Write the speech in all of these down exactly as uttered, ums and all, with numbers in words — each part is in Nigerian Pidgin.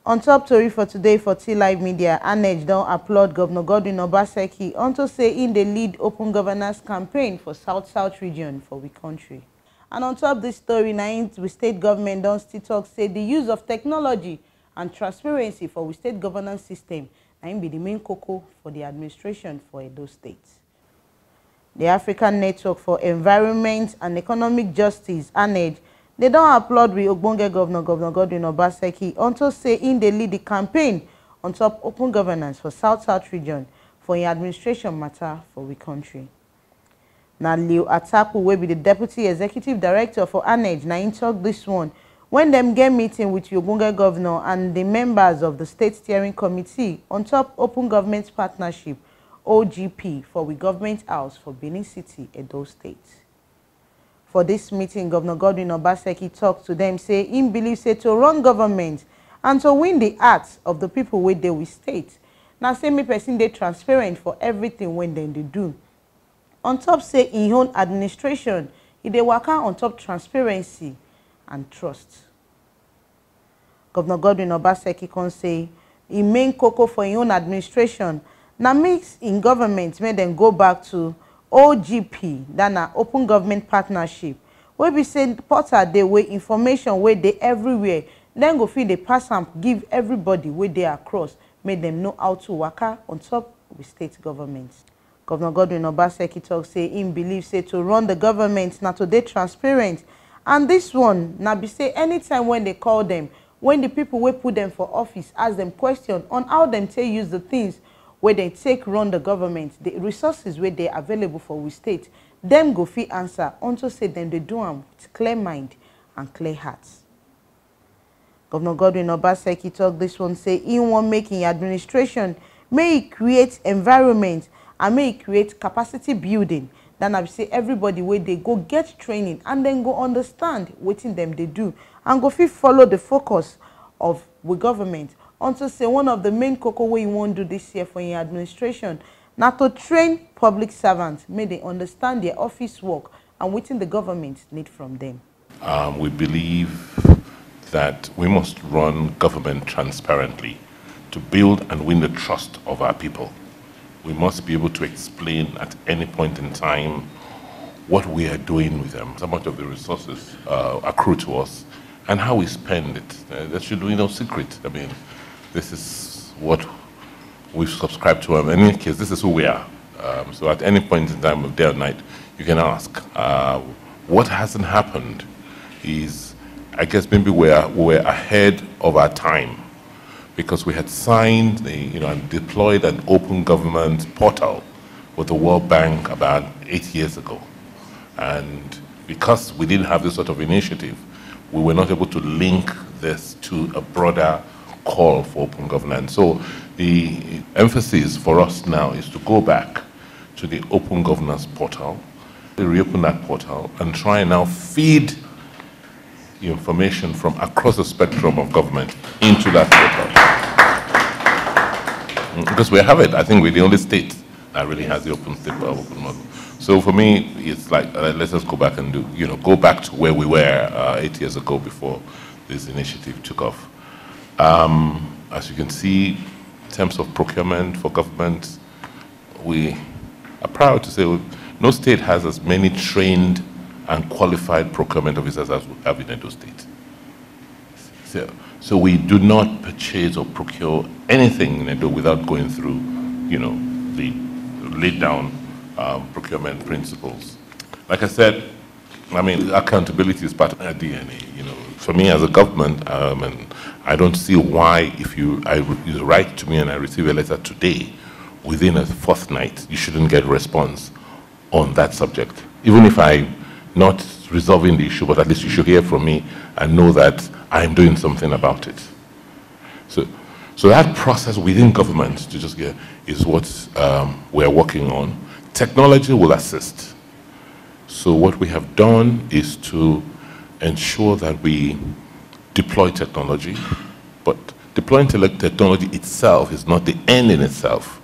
On top tori for today for T Live Media, INEC don applaud Governor Godwin Obaseki unto say im dey lead open governance campaign for South-South region for we country. And on top dis tori, na im we state government don still talk say the use of technology and transparency for we state governance system na im be the main koko for the administration for Edo State. The African Network for Environment and Economic Justice, INEC, dey don applaud we ogbonge governor, Governor Godwin Obaseki, unto say im dey lead the campaign on top open governance for South-South region for im administration matter for we country. Na Leo Ataku, wey be the Deputy Executive Director for INEC, na im talk this one when dem get meeting with the ogbonge governor and the members of the State Steering Committee on top Open Government Partnership, O G P, for we government house for Benin City, Edo State. For this meeting, Governor Godwin Obaseki talk to them say im believe say to run government and to win the hearts of the people wey dey we state, na say make person dey transparent for everything wey dem dey do. On top say im own administration, e dey waka on top transparency and trust. Governor Godwin Obaseki come say im main koko for im own administration na make im government make dem go back to O G P, that na Open Government Partnership, wey be say portal dey wey information wey dey everywhere, dem go fit dey pass am give everybody wey dey across, make dem know how to waka on top with state government. Governor Godwin Obaseki talk say im believe say to run the government na to dey transparent, and this one na be say anytime when they call them, when the people wey put them for office ask them question on how dem take use the things wey dem take run the government, the resources wey dey available for we state, dem go fit answer unto say dem dey do am with clear mind and clear heart. Governor Godwin Obaseki talk this one say he wan make im administration make e create environment and make e create capacity building. That na be say everybody wey dey go get training and then go understand wetin dem dey do and go fit follow the focus of we government. Unto say one of the main koko wey he wan do this year for im administration na to train public servants make they understand their office work and wetin the government need from them. Um, we believe that we must run government transparently to build and win the trust of our people. We must be able to explain at any point in time what we are doing with them, how much of the resources uh, accrue to us, and how we spend it. Uh, there should be no secret. I mean, this is what we've subscribed to. Um, in any case, this is who we are. Um, so at any point in time of day or night, you can ask. Uh, what hasn't happened is, I guess maybe we are, we were ahead of our time because we had signed the, you know, and deployed an open government portal with the World Bank about eight years ago. And because we didn't have this sort of initiative, we were not able to link this to a broader call for open governance. So the emphasis for us now is to go back to the open governance portal, reopen that portal, and try and now feed information from across the spectrum of government into that portal. Mm, because we have it. I think we're the only state that really has the open state, uh, open model. So for me, it's like, uh, let's just go back and do, you know, go back to where we were uh, eight years ago before this initiative took off. Um, as you can see, in terms of procurement for government, we are proud to say we, no state has as many trained and qualified procurement officers as we have in Edo State. So, so we do not purchase or procure anything in Edo without going through, you know, the laid down um, procurement principles. Like I said, I mean, accountability is part of our D N A. You know, for me as a government, um, and I don't see why if you, I, you write to me and I receive a letter today, within a fortnight, you shouldn't get a response on that subject. Even if I'm not resolving the issue, but at least you should hear from me and know that I'm doing something about it. So, so that process within government to just get is what um, we're working on. Technology will assist. So what we have done is to ensure that we deploy technology, but deploying tele- technology itself is not the end in itself.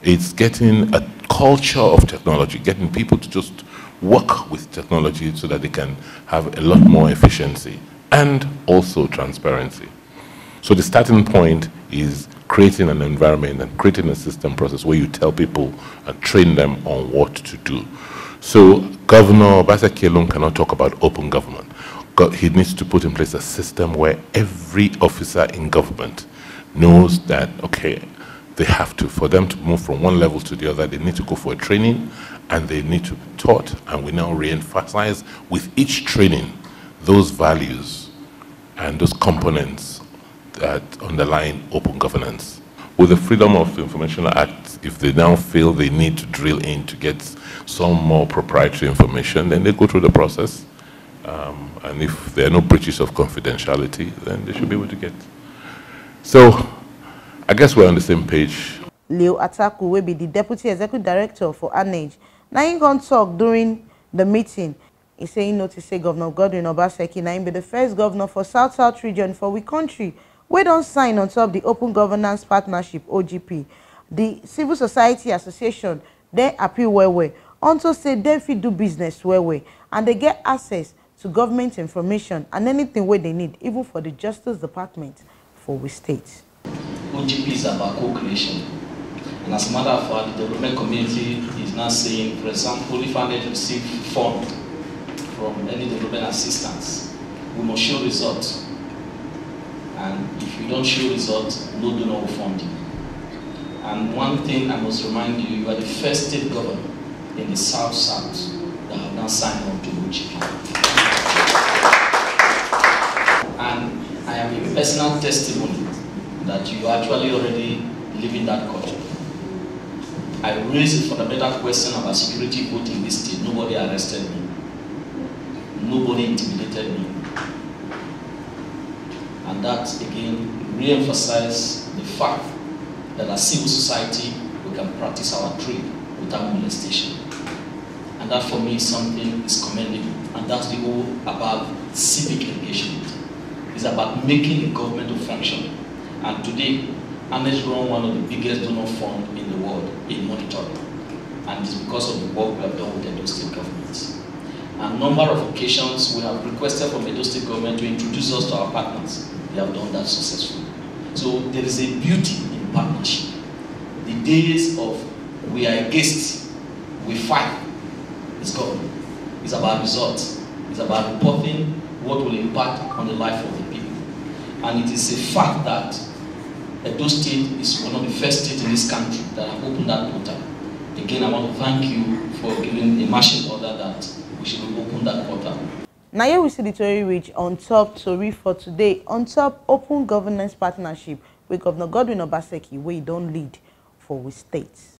It's getting a culture of technology, getting people to just work with technology so that they can have a lot more efficiency and also transparency. So the starting point is creating an environment and creating a system process where you tell people and train them on what to do. So Governor Obaseki alone cannot talk about open government. Go- He needs to put in place a system where every officer in government knows that, okay, they have to, for them to move from one level to the other, they need to go for a training and they need to be taught. And we now re-emphasize with each training those values and those components that underline open governance. With the Freedom of Information Act, if they now feel they need to drill in to get some more proprietary information, then they go through the process. Um, and if there are no breaches of confidentiality, then they should be able to get. So I guess we're on the same page. Leo Ataku, wey be di deputy executive director for ANEJ, na im come tok during di meeting. E say im notice say Govnor Godwin Obaseki na im be di first govnor for south-south region for we kontri wey don sign on top di Open Governance Partnership, O G P. Di civil society association dey happy well-well unto say dem fit do business well-well and dey get access to government information and anytin wey dey need, even for di justice department for we state. O G P is about co-creation. And as a matter of fact, the development community is now saying, for example, if ANEJ receive fund from any development assistance, we must show results. And if you don't show results, no donor will fund you. And one thing I must remind you, you are the first state governor in the South South that have now signed on to O G P. And I am a personal testimony that you are actually already living that culture. I raised a fundamental question about security vote in this state. Nobody arrested me. Nobody intimidated me. And that again re-emphasized the fact that as civil society, we can practice our trade without molestation. And that for me is something is commendable. And that's the whole about civic engagement. It's about making the government to function. And today, ANEJ run one of the biggest donor fund in the world in monitoring. And it's because of the work we have done with Edo State government. A number of occasions, we have requested from Edo State government to introduce us to our partners. They have done that successfully. So there is a beauty in partnership. The days of we are against, we fight is gone. It's about results. It's about reporting what will impact on the life of the people. And it is a fact that Edo State is one of the first states in this country that have opened that portal. Again, I want to thank you for giving a marching order that we should open that portal. Na here we see the tori reach on top tori for today on top open governance partnership wey Governor Godwin Obaseki wey don lead for we state.